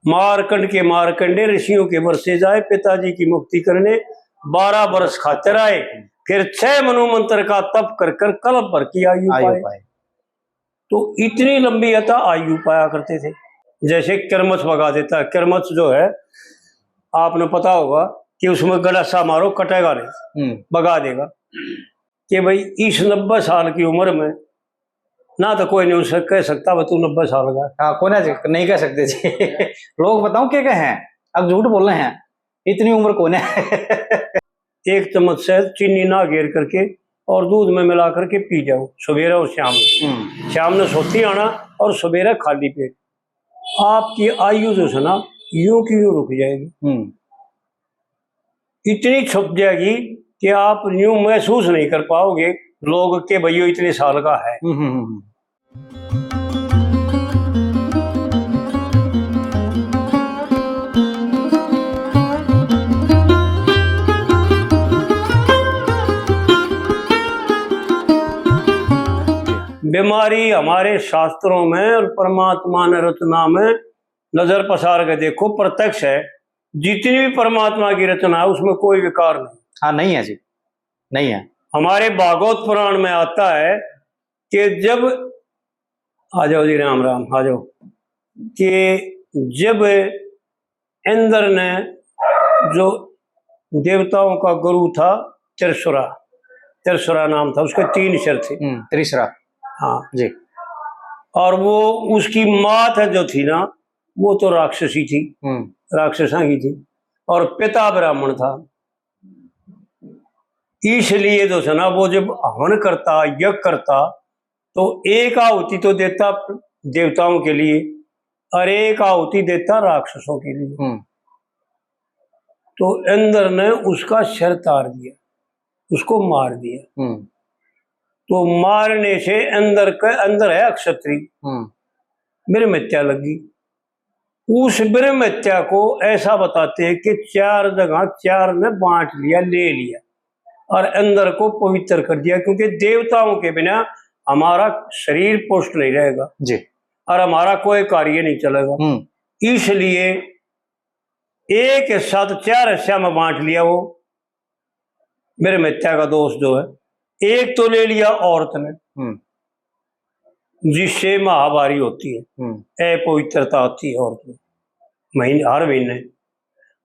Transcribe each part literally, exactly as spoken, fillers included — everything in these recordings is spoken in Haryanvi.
मारकंड के मारकंडे ऋषियों के बरसे जाए, पिताजी की मुक्ति करने बारह बरस खातिर आए। फिर छह मनु मंत्र का तप कर कर कल्प भर की आयु आयु पाए। पाए। तो इतनी लंबी अतः आयु पाया करते थे। जैसे किरमच भगा देता है, किरमच जो है, आपने पता होगा कि उसमें गंडासा मारो, कटेगा नहीं, हम्म। भगा देगा। कि भाई, इस नब्बे साल की उम्र में ना तो कोई नहीं उसे कह सकता, "भाई, तू नब्बे साल का है।" हाँ, कोई ना जी, नहीं कह सकते जी। लोग बताऊं क्या कहे हैं, अब झूठ बोल रहे हैं, इतनी उम्र कौन है। एक चम्मच शहद चीनी ना घेर करके और दूध में मिला करके पी जाओ सवेरे और शाम में। हम्म। शाम ने सोती आना और सवेरे खाली पेट। आपकी आयु जो है ना, यूं की यूं रुक जाएगी। हम्म। इतनी छुप जाएगी कि आप यूं महसूस नहीं कर पाओगे लोग के भाई, यो इतने साल का है। हम्म, हम्म, हम्म। बीमारी हमारे शास्त्रों में और परमात्मा ने रचना में नजर पसार के देखो, प्रत्यक्ष है। जितनी भी परमात्मा की रचना है, उसमें कोई विकार नहीं। हाँ, नहीं है जी, नहीं है। हमारे भागवत पुराण में आता है कि जब, आ जाओ जी, राम राम, आ जाओ, कि जब इंद्र ने, जो देवताओं का गुरु था, त्रिसुरा, त्रिसुरा नाम था उसके, तीन सिर थे। हम्म, त्रिसरा। हाँ जी। और वो, उसकी माँ था जो थी ना, वो तो राक्षसी थी, हम्म। राक्षसा की थी, और पिता ब्राह्मण था। इसलिए जो है ना, वो जब हवन करता, यज्ञ करता, तो एक आहुति तो देता देवताओं के लिए और एक आहुति देता राक्षसों के लिए। हम्म। तो इंद्र ने उसका सिर तार दिया, उसको मार दिया। हम्म। तो मारने से इंद्र के, इंद्र है अक्षत्री, हम्म। ब्रह्म हत्या लगी। उस ब्रह्म हत्या को ऐसा बताते हैं कि चार जगह चार ने बांट लिया, ले लिया और इंद्र को पवित्र कर दिया, क्योंकि देवताओं के बिना हमारा शरीर पुष्ट नहीं रहेगा जी। और हमारा कोई कार्य नहीं चलेगा। हम्म। इसलिए एक हिस्सा तो चार हिस्सा में बांट लिया वो, ब्रह्म हत्या का दोष जो है। एक तो ले लिया औरत ने, हम्म। जिससे महावारी होती है, हम्म। अपवित्रता आती है औरत में महीने, हर महीने।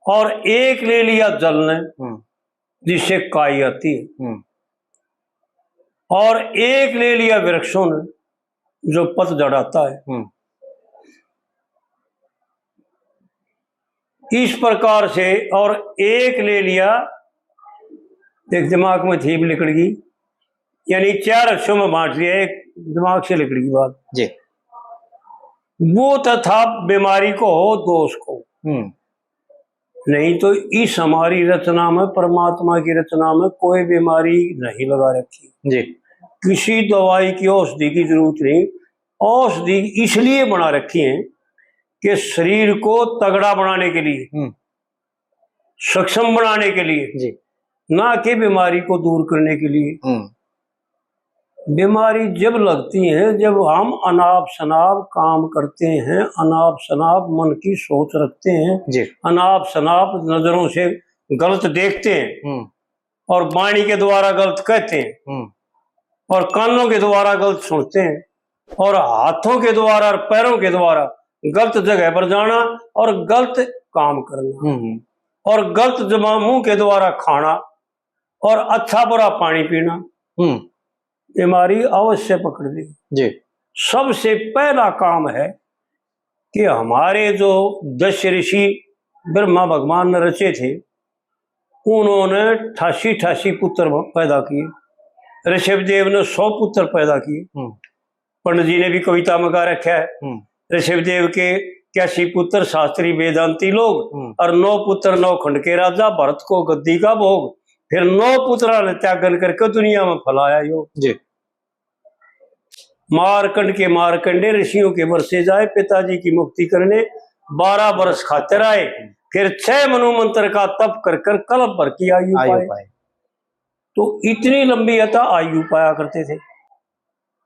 और एक ले लिया जल ने, हम्म। जिससे काई आती है। हम्म। और एक ले लिया वृक्षों ने, जो पतझड़ आता है। हम्म। इस प्रकार से, और एक ले लिया, एक दिमाग में थी निकल गई, यानी चार हिस्सों में बांट लिया, एक दिमाग से निकल गई बात जी। वो तो था बीमारी को हो, दोष को। हम्म। नहीं तो इस हमारी रचना में, परमात्मा की रचना में कोई बीमारी नहीं लगा रखी जी। किसी दवाई की, औषधि की जरूरत नहीं। औषधि इसलिए बना रखी है कि शरीर को तगड़ा बनाने के लिए, हम्म। सक्षम बनाने के लिए, जी। ना कि बीमारी को दूर करने के लिए। हम्म। बीमारी जब लगती है, जब हम अनाप शनाप काम करते हैं, अनाप शनाप मन की सोच रखते हैं, जी। अनाप शनाप नजरों से गलत देखते हैं, हम्म। और वाणी के द्वारा गलत कहते हैं, हम्म। और कानों के द्वारा गलत सुनते हैं, और हाथों के द्वारा और पैरों के द्वारा गलत जगह पर जाना और गलत काम करना, हम्म। और गलत जबान, मुंह के द्वारा खाना और अच्छा बुरा पानी पीना, हम्म। बीमारी अवश्य पकड़ लेगी जी। सबसे पहला काम है कि हमारे जो दस ऋषि ब्रह्मा भगवान ने रचे थे, उन्होंने अट्ठासी अट्ठासी पुत्र पैदा किए। ऋषभ देव ने सौ पुत्र पैदा किए। हम्म। पंडित जी ने भी कविता में गा रखा है, हम्म। ऋषभ देव के इक्यासी पुत्र, शास्त्री वेदांती लोग, हम्म। और नौ पुत्र नौ खंड के राजा, भरत को गद्दी का भोग। फिर नौ पुत्रा ने त्यागन करके दुनिया में फैलाया योग। जी। मारकंड के मारकंडे ऋषियों के बरसे जाए, पिताजी की मुक्ति करने बारह बरस खातिर आए। फिर छह मनु मंत्र का तप कर कर कल्प भर की आयु आयु पाए। पाए। तो इतनी लंबी अतः आयु पाया करते थे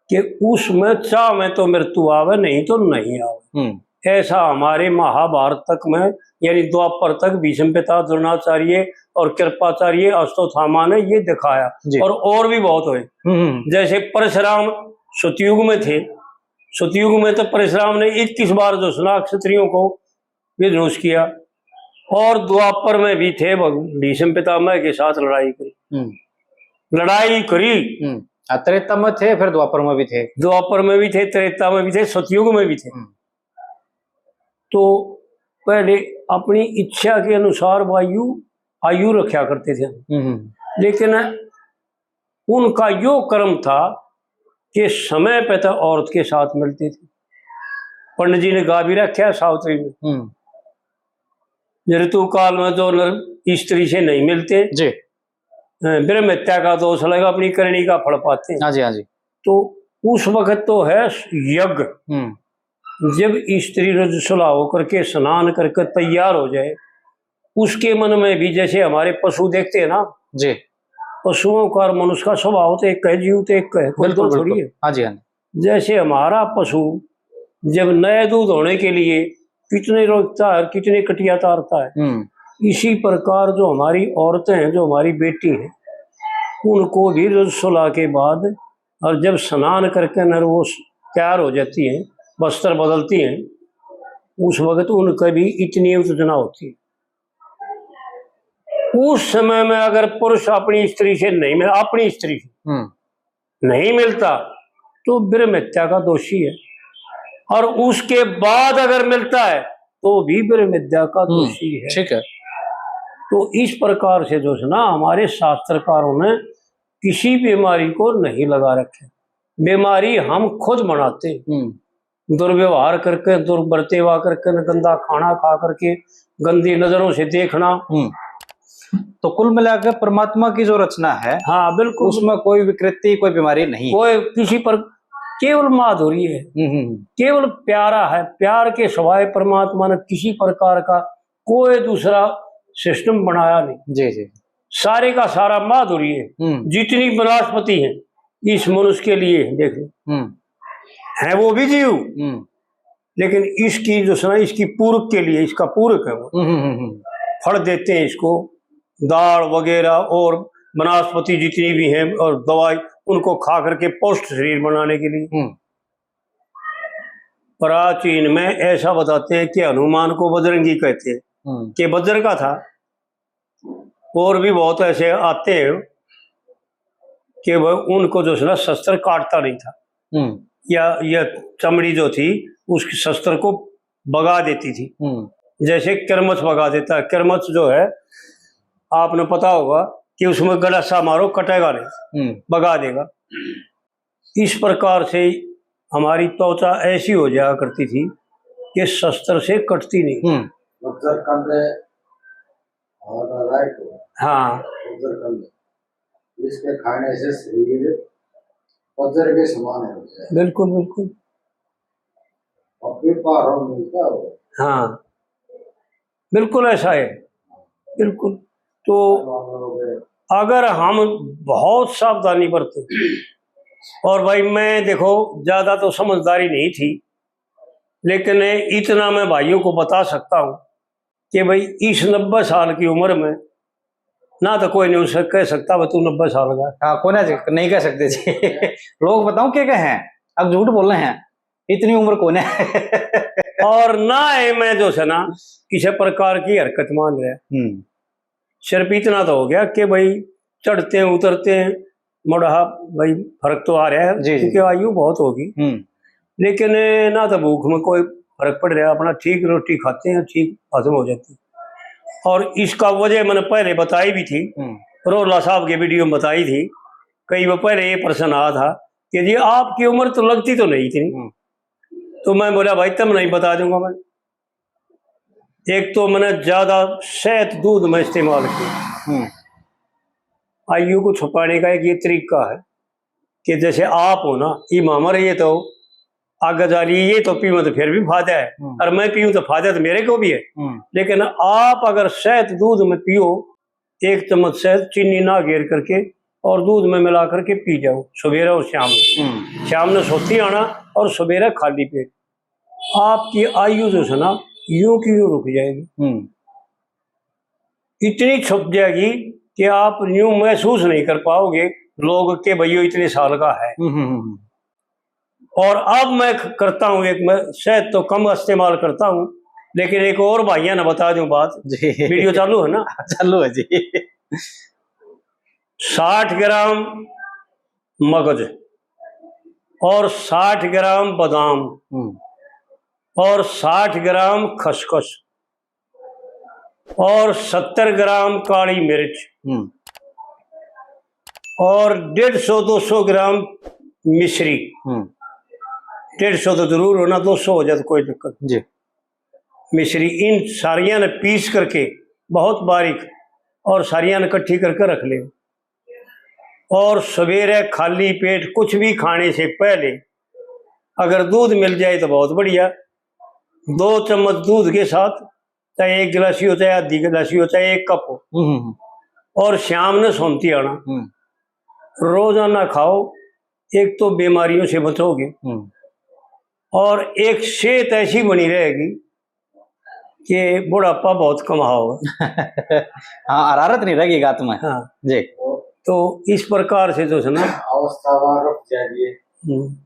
कि उसमें चाह में तो मृत्यु आवे, नहीं तो नहीं आवे। हम्म। ऐसा हमारे महाभारत तक में, यानी द्वापर तक भीष्म पिता, द्रोणाचार्य और कृपाचार्य, अश्वत्थामा ने ये दिखाया। जी। और, और भी बहुत हुए। हम्म, हम्म। जैसे परशुराम सतयुग में थे, सतयुग में तो परशुराम ने इक्कीस बार जो सुना क्षत्रियों को विध्वंस किया, और द्वापर में भी थे, भग-, भीष्म पितामह के साथ लड़ाई करी। हम्म। लड़ाई करी। हम्म। आ, त्रेता में थे, फिर द्वापर में भी थे। द्वापर में भी थे, त्रेता में भी थे, सतयुग में भी थे। हम्म। तो पहले अपनी इच्छा के अनुसार वो आयु, आयु रखा करते थे। हम्म, हम्म। लेकिन उनका यो कर्म था कि समय पे तो औरत के साथ मिलते थे। पंडित जी ने गा भी रखा है सावित्री में। हम्म। ऋतु काल में जो नर स्त्री से नहीं मिलते, जी। अ, ब्रह्म हत्या का दोष लगा, अपनी करनी का फल पाते हैं। हाँ जी, हाँ जी। तो उस वक्त तो है यज्ञ। हम्म। जब स्त्री रजस्वला होकर के स्नान करके तैयार हो जाए, उसके मन में भी, जैसे हमारे पशु देखते हैं ना, जी। पशुओं का और मनुष्य का स्वभाव तो एक है, जीव तो एक है, कोई बिल्कुल, दो थोड़ी बिल्कुल। है। हाँ जी, हाँ जी। जैसे हमारा पशु जब नए दूध होने के लिए कितने रोकता है और कितने कटिया तारता है, हम्म। इसी प्रकार जो हमारी औरतें हैं, जो हमारी बेटी हैं, उनको भी रजस्वला के बाद और जब स्नान करके नर वो स-, तैयार हो जाती हैं, वस्त्र बदलती हैं, उस वक्त उनका भी इतनी उत्तेजना होती है। उस समय में अगर पुरुष अपनी स्त्री से नहीं मिल, अपनी स्त्री से हम्म। नहीं मिलता, तो ब्रह्म हत्या का दोषी है, और उसके बाद अगर मिलता है, तो भी ब्रह्म हत्या का हम्म, दोषी है। ठीक है। तो इस प्रकार से जो है ना, हमारे शास्त्रकारों ने किसी बीमारी को नहीं लगा रखे। बीमारी हम खुद बनाते हैं। हम्म। दुर्व्यवहार करके, दुर्बर्तेवा करके, गंदा खाना खा करके, गंदी नजरों से देखना। हम्म। तो कुल मिला के परमात्मा की जो रचना है, हाँ, बिल्कुल। उसमें कोई विकृति, कोई बीमारी नहीं। कोई किसी पर, केवल माधुरी है, हम्म, हम्म, हम्म। केवल प्यारा है। प्यार के सिवाय परमात्मा ने किसी प्रकार का कोई दूसरा सिस्टम बनाया नहीं। जी, जी। सारे का सारा माधुरी है। हम्म। जितनी वनस्पति है, इस मनुष्य के लिए है, देख लो। हम्म। है वो भी जीव, हम्म। लेकिन इसकी जो है ना, इसकी पूरक के लिए, इसका पूरक है वो। हम्म, हम्म, हम्म। फल देते हैं इसको, दाल वगैरह और वनस्पति जितनी भी हैं और दवाई, उनको खा करके पुष्ट शरीर बनाने के लिए। हम्म। प्राचीन में ऐसा बताते हैं कि हनुमान को बजरंगी कहते हैं, हम्म। कि बज्र का था। और भी बहुत ऐसे आते हैं कि वह, उनको जो है ना, शस्त्र काटता नहीं था, हम्म। या, या चमड़ी जो थी, उसकी शस्त्र को बगा देती थी। हम्म। जैसे किरमच बगा देता है। किरमच जो है, आपने पता होगा कि उसमें गड़ासा मारो, कटेगा नहीं, हम्म। बगा देगा। इस प्रकार से हमारी त्वचा ऐसी हो जाया करती थी कि शस्त्र से कटती नहीं। हम्म। बज्र कंद और राय को, हाँ। बज्र कंद, इसके खाने से शरीर वज्र के समान हो जाए। बिल्कुल, बिल्कुल। और फिर पार मिलता हो। हाँ, बिल्कुल ऐसा है, बिल्कुल। तो अगर हम बहुत सावधानी बरतें, और भाई, मैं, देखो, ज्यादा तो समझदारी नहीं थी, लेकिन इतना मैं भाइयों को बता सकता हूँ कि भाई, इस नब्बे साल की उम्र में ना तो कोई नहीं उसे कह सकता, "भाई, तू नब्बे साल का।" हाँ, कोई ना जी, नहीं कह सकते जी। लोग बताऊं क्या कहे हैं, अब झूठ बोल रहे हैं, इतनी उम्र कौन है? और ना है मैं जो है ना, किसी प्रकार की हरकत मान रहा। हम्म। सिर्फ इतना तो हो गया कि भाई, चढ़ते हैं, उतरते हैं, मोड़ा भाई, फर्क तो आ रहा है, जी, जी। क्योंकि आयु बहुत होगी। हम्म। लेकिन ना तो भूख में कोई फर्क पड़ रहा, अपना ठीक रोटी खाते हैं, ठीक हजम हो जाती है। और इसका वजह मैंने पहले बताई भी थी, हम्म। रोहला साहब के वीडियो में बताई थी, कई वो पहले ये प्रश्न आया था कि जी, आपकी उम्र तो लगती तो नहीं इतनी। हम्म। तो मैं बोला, "भाई, तब नहीं बता दूंगा मैं।" एक तो मैंने ज्यादा शहद दूध में इस्तेमाल किया। हम्म। आयु को छुपाने का एक ये तरीका है कि जैसे आप हो ना, ये मामा रही है, तो आगे जा रही है, ये तो पीऊँ तो फिर भी फायदा है, हम्म। और मैं पीऊँ तो फायदा तो मेरे को भी है। हम्म। लेकिन आप अगर शहद दूध में पियो, एक चम्मच शहद चीनी ना घेर करके और दूध में मिला करके पी जाओ, सवेरे और शाम में। हम्म। शाम ने सोती आना और सवेरे खाली पेट। आपकी आयु जो है ना, यूं की यूं रुक जाएगी। हम्म। इतनी छुप जाएगी कि आप यूं महसूस नहीं कर पाओगे लोग के भाई, यो इतने साल का है। हम्म, हम्म, हम्म। और अब मैं ख-, करता हूँ एक, मैं शायद तो कम इस्तेमाल करता हूँ, लेकिन एक और भाइयां ने बता दूं बात। जी। वीडियो चालू है ना? चालू है जी। साठ ग्राम मगज और साठ ग्राम बादाम हम्म। और साठ ग्राम खसखस और सत्तर ग्राम काली मिर्च हम्म। और डेढ़ सौ दो सौ ग्राम मिश्री। हम्म। डेढ़ सौ तो जरूर होना, दो सौ हो जाए तो कोई दिक्कत नहीं। जी। मिश्री, इन सारियां ने पीस करके बहुत बारीक और सारियां ने इकट्ठी करके रख ले। और सवेरे खाली पेट कुछ भी खाने से पहले अगर दूध मिल जाए तो बहुत बढ़िया, दो चम्मच दूध के साथ, चाहे एक गिलासी हो, चाहे आधी गिलासी हो, चाहे एक कप हो, हम्म, हम्म। और शाम ने सोनती आना। हम्म। रोजाना खाओ, एक तो बीमारियों से बचोगे हम्म। और एक सेहत ऐसी बनी रहेगी कि बुढ़ापा बहुत कम आओगा। हाँ, हरारत नहीं रहेगी गात में। हाँ। जी। तो इस प्रकार से जो है ना, अवस्थावार रुक जाएगी। हम्म।